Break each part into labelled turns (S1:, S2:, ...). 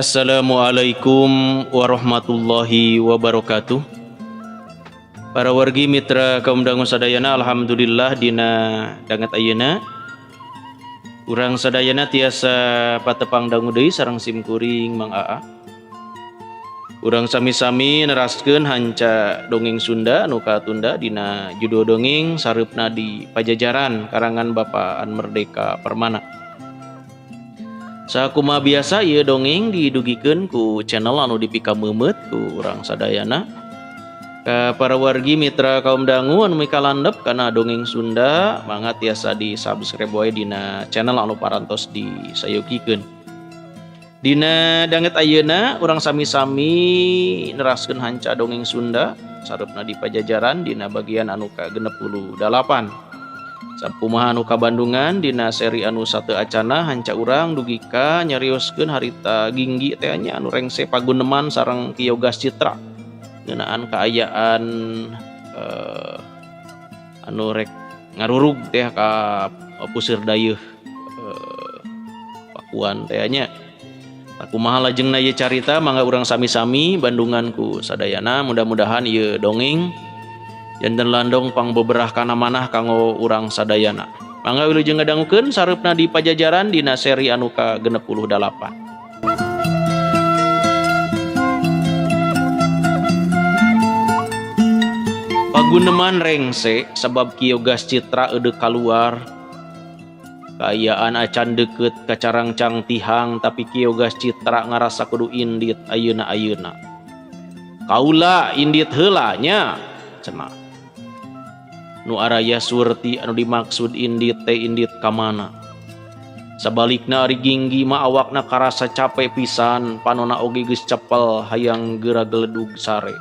S1: Assalamualaikum warahmatullahi wabarakatuh. Para wargi mitra kaum dangu sadayana, alhamdulillah dina danget ayeuna urang sadayana tiasa patepang dangu deui sareng simkuring Mang Aa. Urang sami-sami neraskeun hanca dongeng Sunda anu katunda dina judul dongeng Sareupna di Pajajaran karangan Bapak An Merdeka Permana. Sakumaha biasa ieu dongeng didugikeun ku channel anu dipikameumeuet ku urang sadayana. Ka para wargi mitra kaum dangu anu mikalandep kana dongeng Sunda, mangga tiasa di subscribe wae dina channel anu parantos disayogikeun. Dina danget ayeuna urang sami-sami neraskeun hanca dongeng Sunda Sareupna di Pajajaran dina bagian anu ka-68. Sakumaha anu kabandungan dina seri anu sateu acana, hanca urang dugi ka nyarioskeun harita Ginggi teh nya anu rengse paguneman sareng Ki Yogas Citra ngeunaan kaayaan anu rek ngarurug teh ka puseur dayeuh Pakuan teh nya. Kumaha lajengna ieu carita, mangga urang sami-sami bandungan ku sadayana. Mudah-mudahan ieu dongeng janten landong pangbeberah kana manah kanggo urang sadayana. Mangga wilujeng ngadangukeun Sareupna di Pajajaran dina seri anu ka-68. Paguneman rengse sabab Ki Yogas Citra eudek kaluar. Kaayaan acan deukeut ka carangcang tihang, tapi Ki Yogas Citra ngarasa kudu indit ayeuna-ayeuna. Kaula indit heula nya, cenah. Nu araya surti anu dimaksud indit teh indit ka mana. Sabalikna ari Ginggi mah awakna karasa capek pisan, panona oge geus cepel hayang geura geledug sare.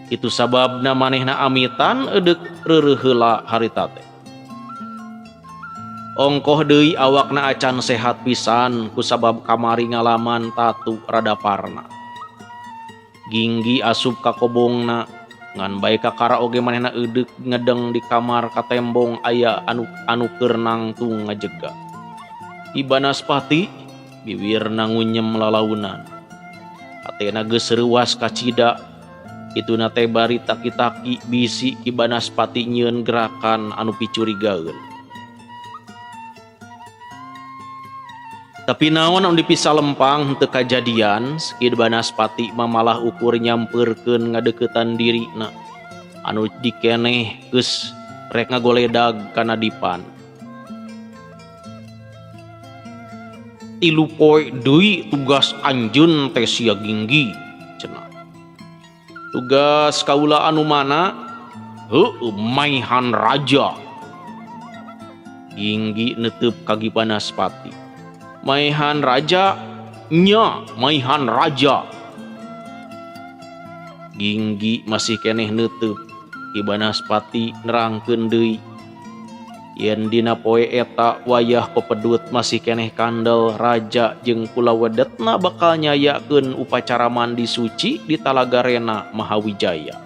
S1: Itu sababna manehna amitan eudek reureuh heula harita teh. Ongkoh deui awakna acan sehat pisan kusabab kamari ngalaman tatu rada parna. Ginggi asup ka kobongna ngan bae kakara oge manehna eudek ngedeng di kamar katembong aya anu anu keur nangtung ngajega. Ki Banaspati biwirna ngunyem lalaunan. Hatena geus reuas kacida. Kituna teh bari taki-taki bisi Ki Banaspati nyieun gerakan anu picurigaeun. Tapi naon anu dipisalempang henteu kajadian, Ki Banaspati mah malah ukur nyampeurkeun ngadeuketan dirina anu dikeneh geus rek ngagoledag kana dipan. Tilu poe deui tugas anjeun teh sia Ginggi, cenah. Tugas kaula anu mana? Heueuh, maihan raja. Ginggi neuteub ka Ki Banaspati. Maihan raja? Nya, maihan raja. Ginggi masih keneh neuteub. Ki Banaspati nerangkeun deui. Yen dina poe eta wayah pepedut masih keneh kandel, raja jeung kulawedetna bakal nyayakeun upacara mandi suci di Talaga Rena Mahawijaya.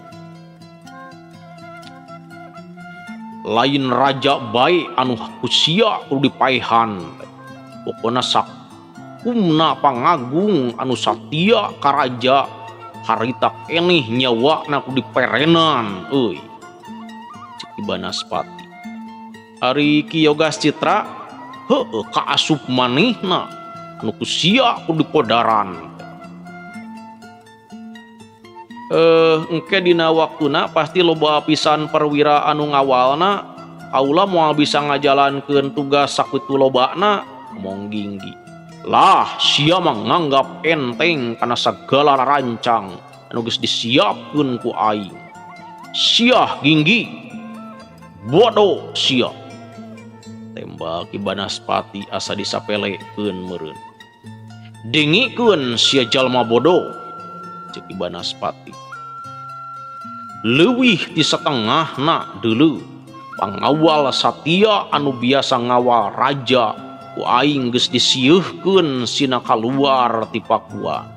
S1: Lain raja bae anu ku sia kudu dipaehan. Pokona sakumna pangagung anu satia ka raja harita keneh nyawana kudu diperenan euy. Cek Ki Banaspati. Ari Ki Yogas Citra heueuh kaasup manehna anu ku sia kudu dipodaran. Engke dina waktuna pasti loba pisan perwira anu ngawalna, kaula moal bisa ngajalankeun tugas sakitu lobana, omong Ginggi. Lah sia mah nganggap enteng kana sagala rancang anu geus disiapkeun ku aing. Siah Ginggi, bodoh sia. Tembak Ki Banaspati asa disapelekeun meureun. Dengikeun sia jalma bodoh, cek Ki Banaspati. Leuwih ti satengahna deuleu pangawal satia anu biasa ngawal raja ku aing geus disieuhkeun sina kaluar ti Pakuan.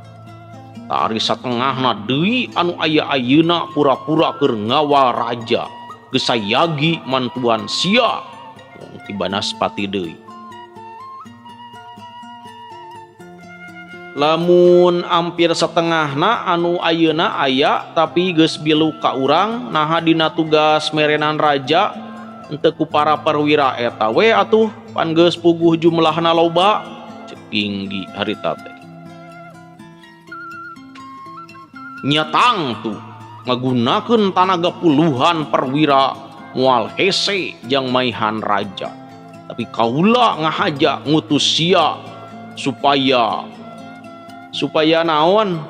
S1: Tari satengahna deui anu aya ayeuna pura-pura keur ngawal raja geus sayagi mantuan sia, Ki Banaspati deui. Lamun ampir setengahna anu ayeuna aya tapi geus biluk ka urang naha dina tugas merenan raja henteu ku para perwira eta we atuh pan geus puguh jumlahna loba cek Ginggi harita teh. Nya tangtu ngagunakeun tanaga puluhan perwira moal hese jang maihan raja. Tapi kaula ngahaja ngutus sia supaya naon?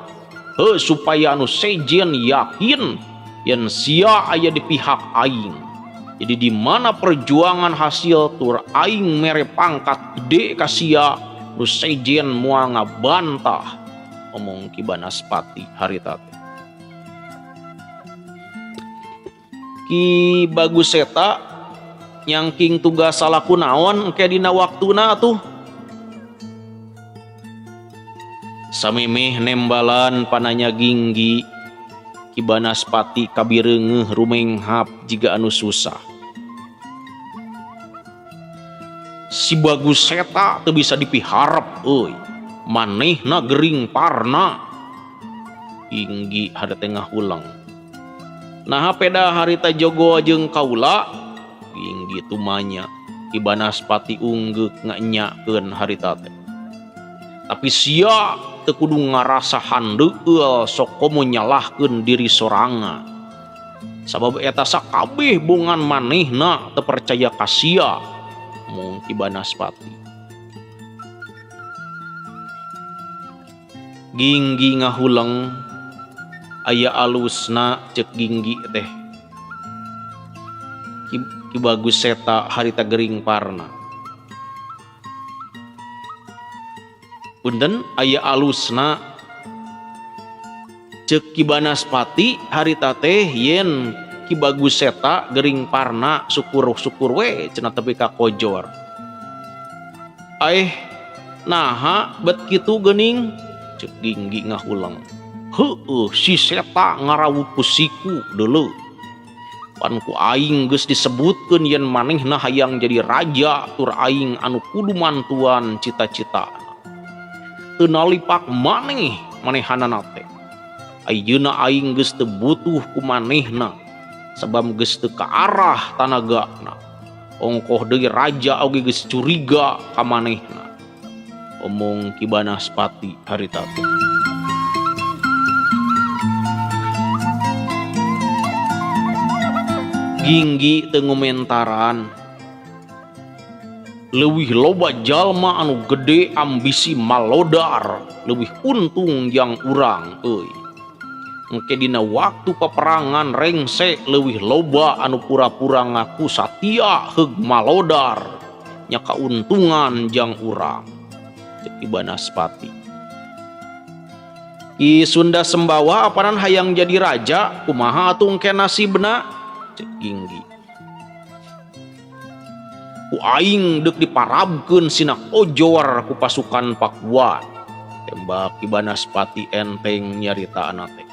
S1: Heuh supaya anu sejen yakin yen sia aya di pihak aing. Jadi di mana perjuangan hasil tur aing mere pangkat gede ka sia nu sejen moal ngabantah omong Ki Banaspati harita teh. Ki Bagus Seta nyangking tugas salaku naon engke dina waktuna atuh. Samemeh nembalan pananya Ginggi Ki Banaspati kabireungeuh rumenghap jiga anu susah. Si Bagus Seta teu bisa dipiharep euy. Manehna gering parna. Ginggi hade tengah ulang. Naha peda harita jogo jeung kaula? Ginggi tumanya Ki Banaspati unggeuk nganyakeun harita teh. Tapi sia teu kudu ngarasa handeueul sok komo nyalahkeun diri sorangan. Sabab eta sakabeh bongan manehna teu percaya ka sia mung Ki Banaspati. Ginggi ngahuleng aya alusna cek Ginggi teh. Ki Bagus Seta harita gering parna. Punten aya alusna cek Ki Banaspati harita teh yen Ki Bagus Seta gering parna syukur-syukur we cenah tepi ka kojor. Aeh naha bet kitu geuning cek Ginggi ngahuleng. Heueuh si Seta ngarawuh ku siku deuleu. Pan ku aing geus disebutkeun yen manehna hayang jadi raja tur aing anu kudu mantuan cita-cita. Teu nalipak maneh manehanana teh. Ayeuna aing geus teu butuh ku manehna sabab geus teu kaarah tanagana. Ongkoh deui raja oge geus curiga ka manehna. Omong Ki Banaspati harita teh. Ginggi teu ngomentaran. Leuwih loba jalma anu gede ambisi malodar, leuwih untung jang urang euy. Engke dina waktu peperangan rengse leuwih loba anu pura-pura ngaku satia heug malodar, nya kauntungan jang urang. Cek Ki Banaspati. Ki Sunda Sembawa apanan hayang jadi raja, kumaha atuh engke nasibna? Cek Ginggi. Ku aing deuk diparabkeun sina kojor ku pasukan Pakuan. Tembak Ki Banaspati enteng nyaritaana teh.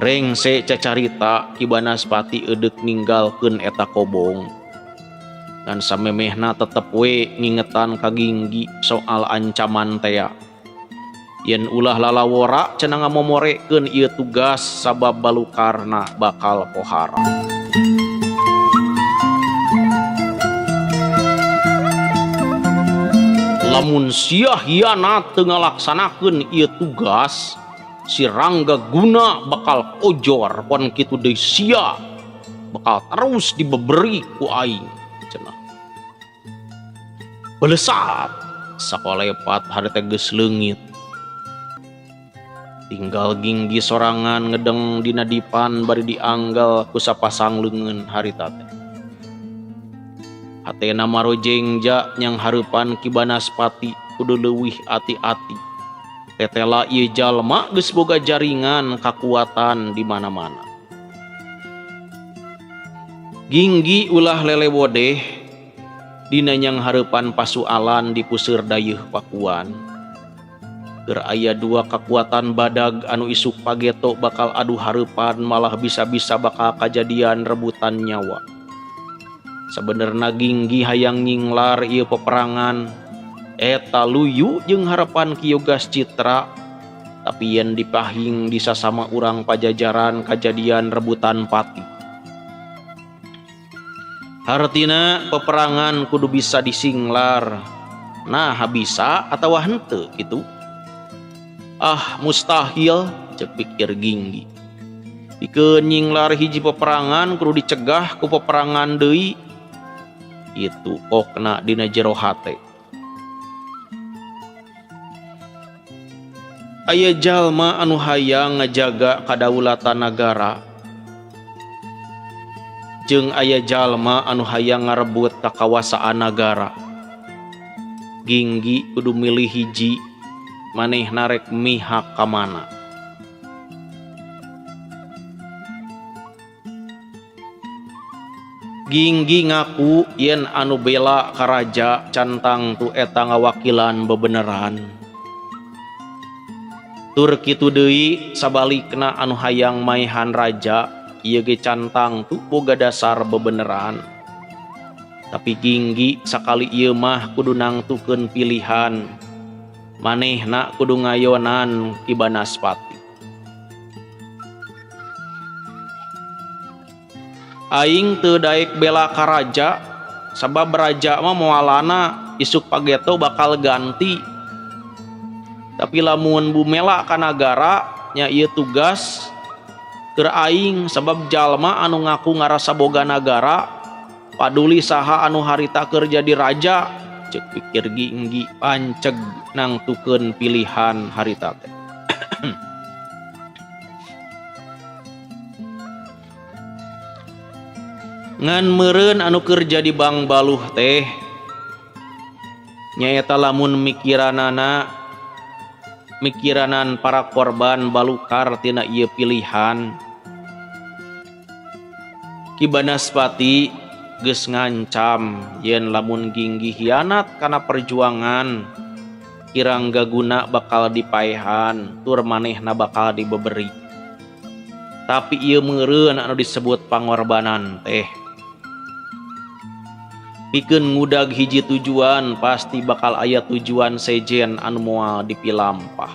S1: Rengse cacarita Ki Banaspati eudek ninggalkeun eta kobong. Ngan samemehna tetep we ngingetan ka Ginggi soal ancaman tea. Yen ulah lalawora cenah ngamomorekeun ieu tugas sabab balukarna bakal pohara. Lamun sia hianat teu ngalaksanakeun ieu tugas, si Rangga Guna bakal kojor pon kitu deui sia bakal terus dibeberi ku aing cenah. Belesat sakolepat harita geus leungit. Tinggal Ginggi sorangan ngedeng dina dipan bari dianggal ku sapasang leungeun harita teh. Hatena marojengja nyang hareupan Ki Banaspati kudu leuwih ati-ati. Tetela ieu jalma geus boga jaringan kakuatan di mana-mana. Ginggi ulah lelewodeh dina nyang hareupan pasualan di puseur dayeuh Pakuan. Keur aya dua kakuatan badag anu isuk pageto bakal adu hareupan malah bisa-bisa bakal kajadian rebutan nyawa. Sabenerna Ginggi hayang nyinglar ieu peperangan Eta luyu jeung harapan Ki Yogas Citra, tapi yen dipahing di sasama urang Pajajaran kajadian rebutan pati. Hartina peperangan kudu bisa disinglar. Nah, bisa atau henteu gitu. Ah, mustahil, cek pikir Ginggi. Pikeun nyinglar hiji peperangan kudu dicegah ku peperangan deui. Itu kokna dina jero hate. Aya jalma anu hayang ngajaga kadaulatan nagara. Jeung aya jalma anu hayang ngarebut kakawasaan nagara. Ginggi kudu milih hiji, manehna rek mihak ka mana. Ginggi ngaku yen anu bela ka raja cantang tu eta ngawakilan bebeneran. Tur kitu deui sabalikna anu hayang maehan raja ieu ge cantang tu boga dasar bebeneran. Tapi Ginggi sakali ieu mah kudu nangtukeun pilihan. Manehna kudu ngayonan Ki Banaspati. Aing teu daek bela ka raja sabab raja mah moalana isuk pageto bakal ganti. Tapi lamun bumela ka nagara nya ieu tugas keur aing sabab jalma anu ngaku ngarasa boga nagara paduli saha anu harita keur jadi raja, cek pikir Ginggi panceg nangtukeun pilihan harita teh. Ngan meureun anu keur jadi bangbaluh teh nyaeta lamun mikiranan para korban balukar tina ieu pilihan. Ki Banaspati geus ngancam yen lamun Ginggi hianat kana perjuangan kirang gaguna bakal dipaehan tur manehna bakal dibeberi. Tapi ieu meureun anu disebut pangorbanan teh. Pikeun ngudag hiji tujuan pasti bakal aya tujuan sejen anu moal dipilampah.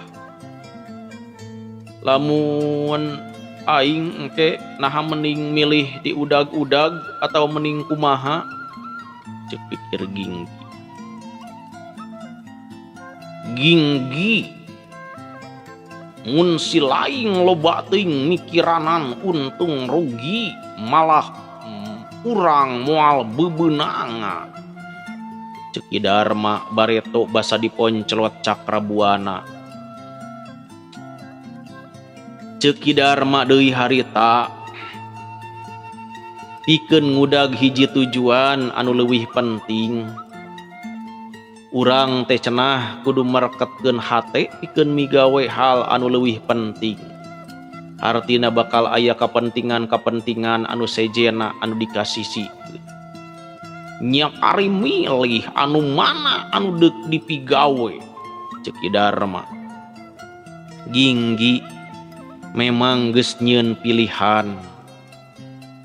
S1: Lamun aing engke naha mending milih diudag-udag atau mending kumaha, cek pikir Ginggi. Ginggi mun si laing loba teuing mikiranan untung rugi malah urang moal bebenangan. Cek Ki Darma bareto basa diponclot Cakrabuana. Cek Ki Darma deui harita pikeun ngudag hiji tujuan anu leuwih penting. Urang teh cenah kudu mereketkeun hate pikeun migawe hal anu leuwih penting. Artina bakal aya kepentingan-kepentingan anu sejena anu dikasisi. Nya kari milih anu mana anu deuk dipigawe, cek Ki Darma. Ginggi memang geus nyieun pilihan.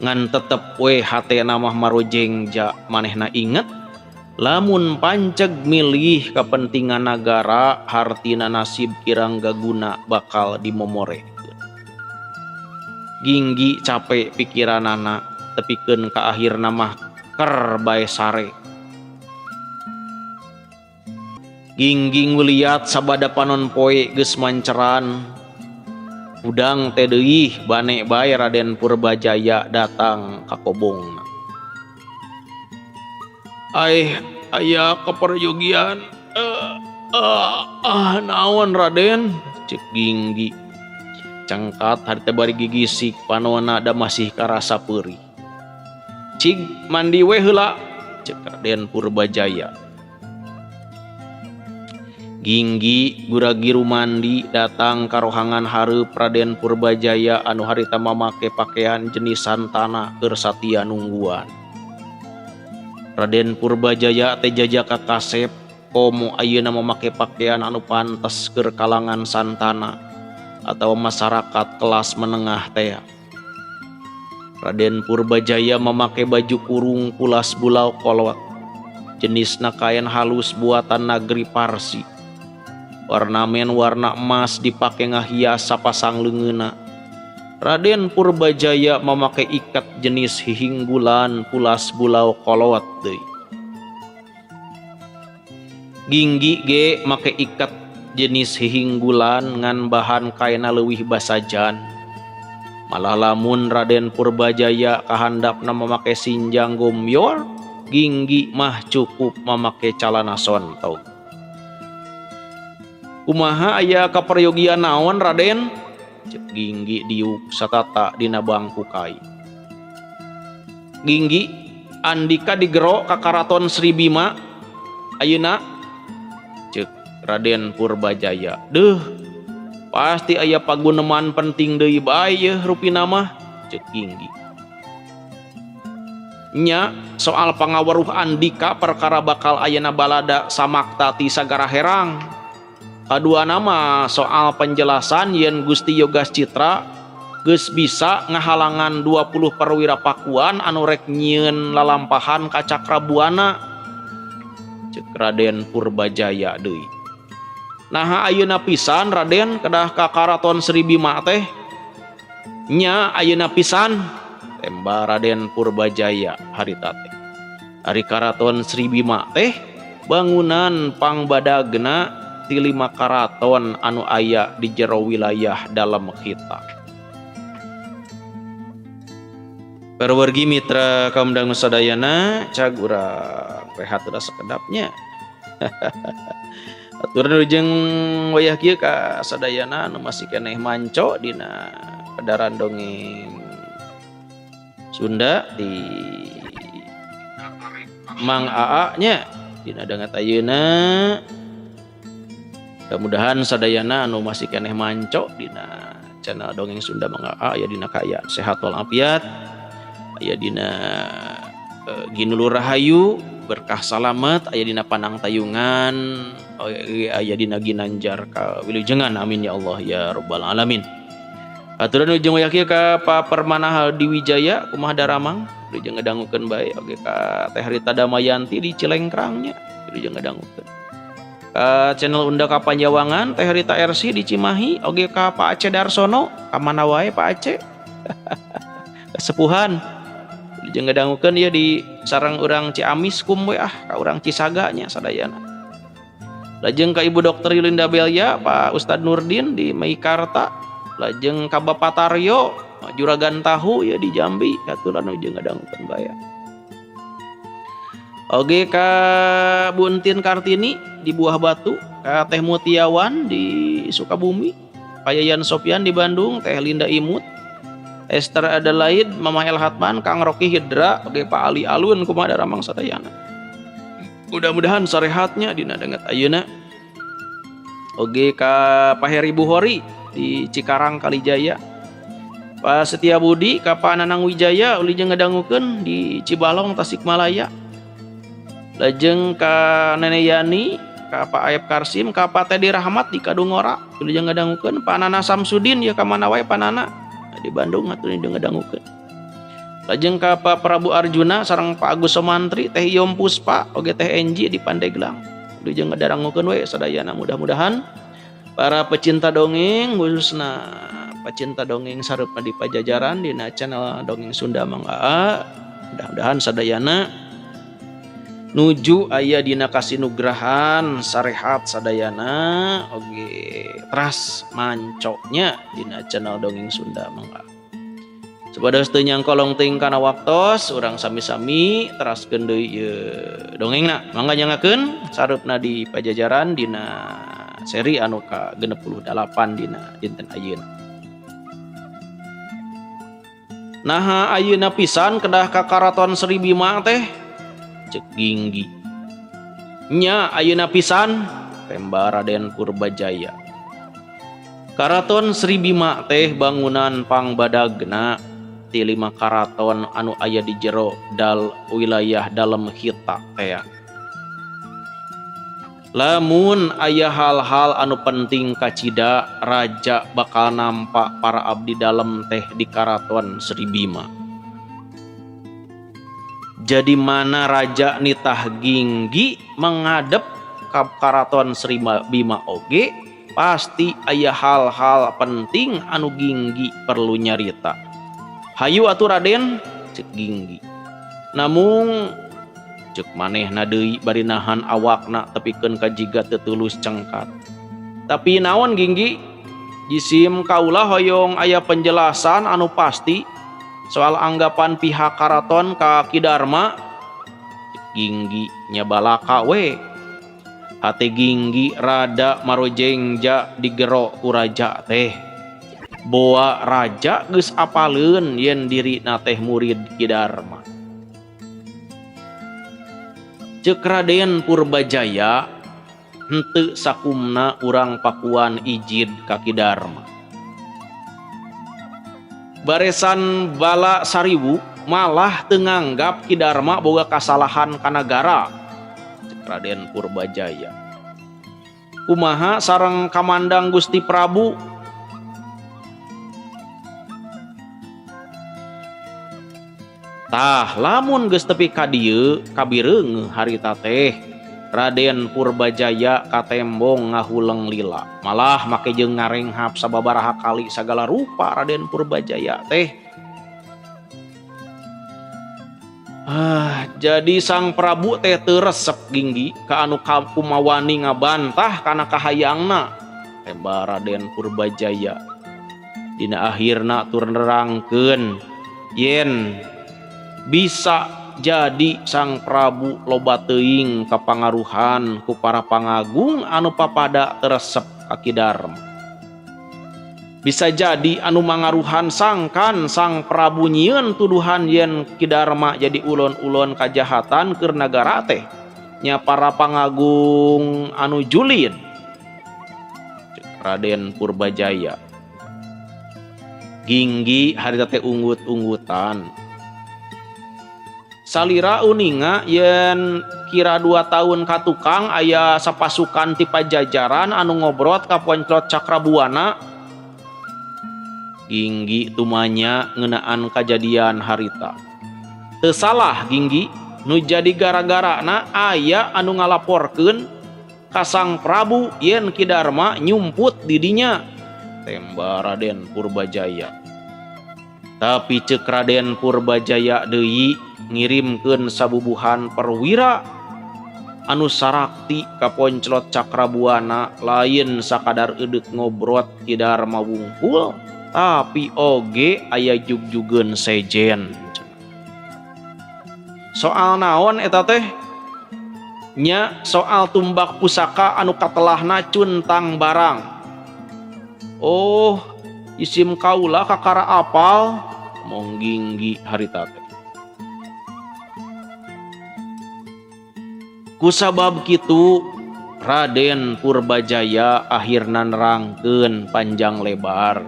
S1: Ngan tetep we hatena mah marojengja, manehna inget lamun panceg milih kepentingan nagara hartina nasib kirang gaguna bakal dimomore. Ginggi capek pikiranana tepikeun ka akhirna mah ker bae sare. Ginggi nguliat sabada panon poe geus manceran. Udang teh deui bane bae Raden Purbajaya datang ka kobongna. Aih, aya keperyogian. Naon Raden? Cek Ginggi. Cengkat harita bari gigisik panona da masih karasa peurih. Cig mandi we heula, cek Raden Purbajaya. Ginggi gura-giru mandi datang ka rohangan hareup Raden Purbajaya anu harita mamake pakaian jenis santana keur satia nungguan. Raden Purbajaya teh jajaka kasep komo ayeuna mamake pakaian anu pantes keur kalangan santana atau masyarakat kelas menengah teh. Raden Purbajaya memakai baju kurung kulas bulau kolot. Jenisna kain halus buatan nagri Parsi. Ornamen warna emas dipake ngahias sapasang leungeunna. Raden Purbajaya mamake ikat jenis hihinggulan pulas bulau kolot deui. Ginggi ge make ikat jenis hihinggulan ngan bahan kaina leuwih basajan. Malah lamun Raden Purbajaya kahandapna mamake sinjang gomyor, Ginggi mah cukup mamake calana sontog. Kumaha aya kaperyogian naon Raden? Cek Ginggi diuk satata dina bangku kai. Ginggi, andika digero ka Karaton Sri Bima ayeuna? Cek Raden Purbajaya. Deuh, pasti aya paguneman penting deui bae yeuh rupina mah, cek Ginggi. Nya, soal pangaweruh andika perkara bakal ayana balada samakta ti Sagara Herang. Kaduana mah soal penjelasan yen Gusti Yogas Citra geus bisa ngahalangan 20 perwira Pakuan anu rek nyieun lalampahan ka Cakrabuana. Cek Raden Purbajaya deui. Naha ayeuna pisan Raden kedah ka Karaton Sri Bima teh? Nya ayeuna pisan, temba Raden Purbajaya harita teh. Ari Karaton Sri Bima teh bangunan pangbadagna ti 5 karaton anu aya di jero wilayah dalem kita. Perwargi mitra kaum dangu sadayana, cag urang rehat udah sekedapnya. Aturan ujung wayah kieu ka sadayana anu masih keneh manco dina pedaran dongeng Sunda di Mang Aa nya dina dangat ayeuna. Mudah-mudahan sadayana anu masih keneh manco dina channel dongeng Sunda Mang Aa aya dina kaayaan sehat walafiat, aya dina ginulur rahayu, berkah salamet, aya dina panang tayungan, aya dina ginanjar kawilujengan, amin ya Allah ya rabbal alamin. Aturan ujung wayah kieu ka Pak Permana Hadiwijaya kumaha daramang, wilujeng ngadangukeun bae oge ka Teh Rita Damayanti di Cilengkrang nya, wilujeng ngadangukeun. Ka channel Unda Kapanjawangan Teh Rita RC di Cimahi oge ka Pak Aceh Darsono, ka mana wae Pak Aceh. Kesepuhan wilujeng ngadangukeun ieu di sareng urang Ciamis kum we ah, ka urang Cisaga nya sadayana. Lajeng ka Ibu Dokter Yulinda Belia, Pak Ustad Nurdin di Meikarta, lajeng ka Bapak Taryo Juragan Tahu ya di Jambi, katuran ujung ngadangukeun bae. Oge ka Buntin Kartini di Buah Batu, ka Teh Mutiawan di Sukabumi, Pak Yayan Sopyan di Bandung, Teh Linda Imut, Esther Adelaide, Mama El Hatman, Kang Rocky Hidra, oge Pak Ali Alun kumaha daramang sadayana. Mudah-mudahan sarehatnya dina danget ayeuna. Oge ka Pak Heri Buhori di Cikarang Kalijaya, Pak Setia Budi, ka Pak Nanang Wijaya uli jeung ngadangukeun di Cibalong Tasikmalaya. Lajeng ka Nenek Yani, ka Pak Aep Karsim, ka Pak Teddy Rahmat di Kadungora uli jeung ngadangukeun, Pak Nana Samsudin ya ka mana wae Pak Nana di Bandung atuh jeung ngadangukeun. Lajeng ka Pak Prabu Arjuna sareng Pak Agus Somantri, Teh Iyom Puspa, oge Teh Enji di Pandeglang. Uli jeung ngadangukeun we sadayana, mudah-mudahan para pecinta dongeng khususna pecinta dongeng sareupna di Pajajaran dina channel Dongeng Sunda Mang Aa, mudah-mudahan sadayana nuju aya dina kasinugrahan sarehat sadayana oge teras mancoknya dina channel Dongeng Sunda Mang Aa. Supados teu nyangkolong teuing kana waktos, urang sami-sami teraskeun deui ieu dongengna. Mangga nyangakeun sareupna di Pajajaran dina seri anu ka 68 dina dinten ayeuna. Naha ayeuna pisan kedah ka Karaton Sri Bima teh? Cek Ginggi. Nya ayeuna pisan, temba Raden Purbajaya. Karaton Sri Bima teh bangunan pangbadagna ti 5 karaton anu aya di jero dal wilayah dalem hita tea. Lamun aya hal-hal anu penting kacida, raja bakal nampak para abdi dalem teh di Karaton Sri Bima. Jadi mana raja nitah Ginggi menghadap ka Karaton Sri Bima oge pasti aya hal-hal penting anu Ginggi perlu nyarita. Hayu atuh Raden, cek Ginggi. Namung cek manehna deui bari nahan awakna tepikeun ka jiga teu tulus cengkat. Tapi naon Ginggi? Jisim kaula hoyong aya penjelasan anu pasti soal anggapan pihak karaton ka Ki Darma. Cek Ginggi nyabalaka we. Hate Ginggi rada marojengja digero ku raja teh. Boa raja geus apaleun yen dirina teh murid Ki Darma. Ceuk Raden Purbajaya henteu sakumna urang Pakuan ijid ka Ki Darma. Baresan bala sariwu malah teu nganggap Ki Darma boga kasalahan ka nagara. Ceuk Raden Purbajaya. Kumaha sareng kamandang Gusti Prabu? Tah lamun geus tepi ka dieu kabireungeuh harita teh Raden Purbajaya katembong ngahuleng lila. Malah make jeung ngarenghap sababaraha kali sagala rupa Raden Purbajaya teh. Jadi Sang Prabu teh teu resep Ginggi ka anu kumawani ngabantah kana kahayangna. Tembak Raden Purbajaya. Dina akhirna tur nerangkeun yen bisa jadi Sang Prabu loba teuing kapangaruhan ku para pangagung anu papada teu resep ka Ki Darma. Bisa jadi anu mangaruhan sangkan Sang Prabu nyieun tuduhan yen Ki Darma jadi ulon-ulon kajahatan keur nagara teh nya para pangagung anu julid. Ceuk Raden Purbajaya. Ginggi harita teh unggut-unggutan. Salira uninga yen kira 2 tahun ka tukang aya sapasukan ti Pajajaran anu ngobrot ka Ponclot Cakrabuana. Ginggi tumanya ngeunaan kajadian harita. Teu salah Ginggi, nu jadi gara-garana aya anu ngalaporkeun ka Sang Prabu yen Ki Darma nyumput di dinya. Temba Raden Purbajaya. Tapi ceuk Raden Purbajaya deui ngirimkeun sabubuhan perwira anu sarakti ka Ponclot Cakrabuana lain sakadar eudeuk ngobrot Ki Darma wungkul tapi oge aya jugjugeun sejen. Soal naon eta teh? Nya soal tumbak pusaka anu katelahna cuntang barang. Oh, isim kaula kakara apal mong Ginggi harita teh. Kusabab kitu Raden Purbajaya akhirna nerangkeun panjang lebar.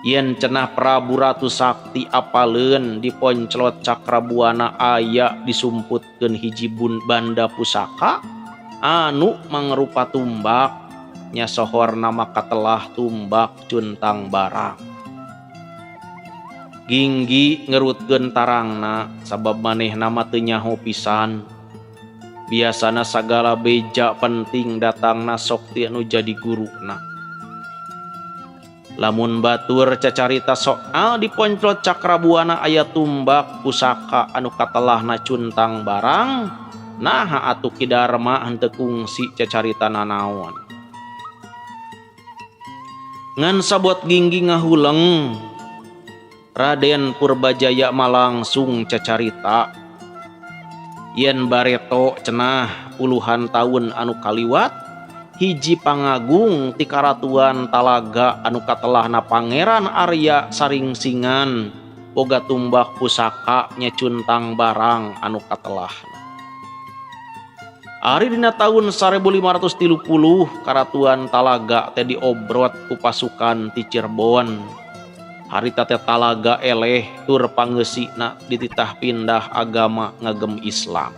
S1: Yen cenah Prabu Ratu Sakti apaleun di Ponclot Cakrabuana aya disumputkeun hiji banda pusaka anu mangrupa tumbak nya sohor nama katelah tumbak cuntang barang. Ginggi ngerutkeun tarangna sabab manehna mah teu nyaho pisan. Biasana sagala beja penting datangna sok ti anu jadi guruna. Lamun batur cacarita soal di Ponclot Cakrabuana aya tumbak pusaka anu katelahna cuntang barang, naha atuh Ki Darma henteu kungsi cacarita nanaon. Ngan sabot Ginggi ngahuleng, Raden Purbajaya mah langsung cacarita. Yen bareto cenah puluhan tahun anu kaliwat, hiji pangagung ti karatuan Talaga anu katelahna Pangeran Arya Saringsingan boga tumbak pusaka nya cuntang barang anu katelahna. Ari dina tahun 1530 karatuan Talaga teh diobrot ku pasukan ti Cirebon. Harita teh Talaga eleh tur pangeusina dititah pindah agama ngagem Islam.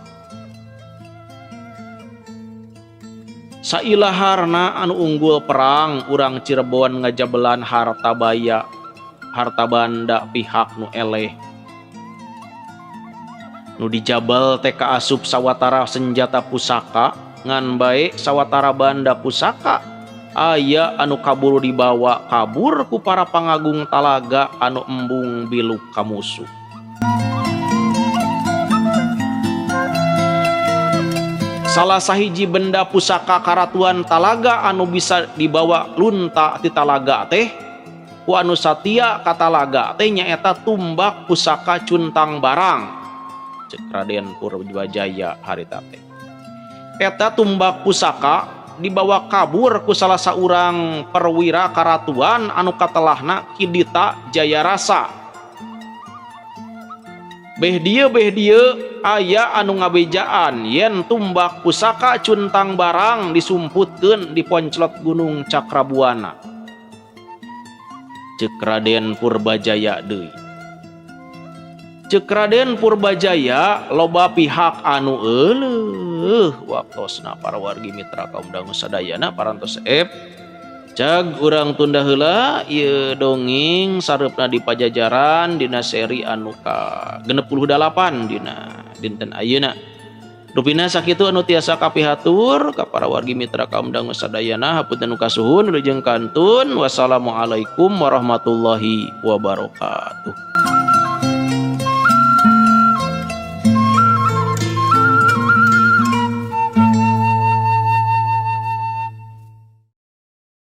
S1: Sailaharna anu unggul perang urang Cirebon ngajabelan harta baya, harta banda pihak nu eleh. Nu dijabal teh kaasup sawatara senjata pusaka ngan bae sawatara banda pusaka aya anu kaburu dibawa kabur ku para pangagung Talaga anu embung biluk ka musuh. Salah sahiji benda pusaka Karatuan Talaga anu bisa dibawa lunta ti Talaga teh ku anu satia ka Talaga teh nyaeta tumbak pusaka Cuntang Barang. Cek Raden Purbajaya harita teh. Eta tumbak pusaka dibawa kabur ku salah saurang perwira karatuan anu katelahna Ki Dita Jayarasa. Beh dieu aya anu ngabejaan yen tumbak pusaka Cuntang Barang disumputkeun di ponclot Gunung Cakrabuana. Cek Raden Purbajaya deui. Cek Raden Purbajaya loba pihak anu euleuh waktosna para wargi mitra kaum dangu sadayana parantos ep. Cag urang tunda heula ieu dongeng sareupna di Pajajaran dina seri anu ka 68 dina dinten ayeuna. Rupina sakitu anu tiasa kapihatur ka para wargi mitra kaum dangu sadayana, hapunten nu kasuhun, wilujeng kantun. Wassalamualaikum warahmatullahi wabarakatuh.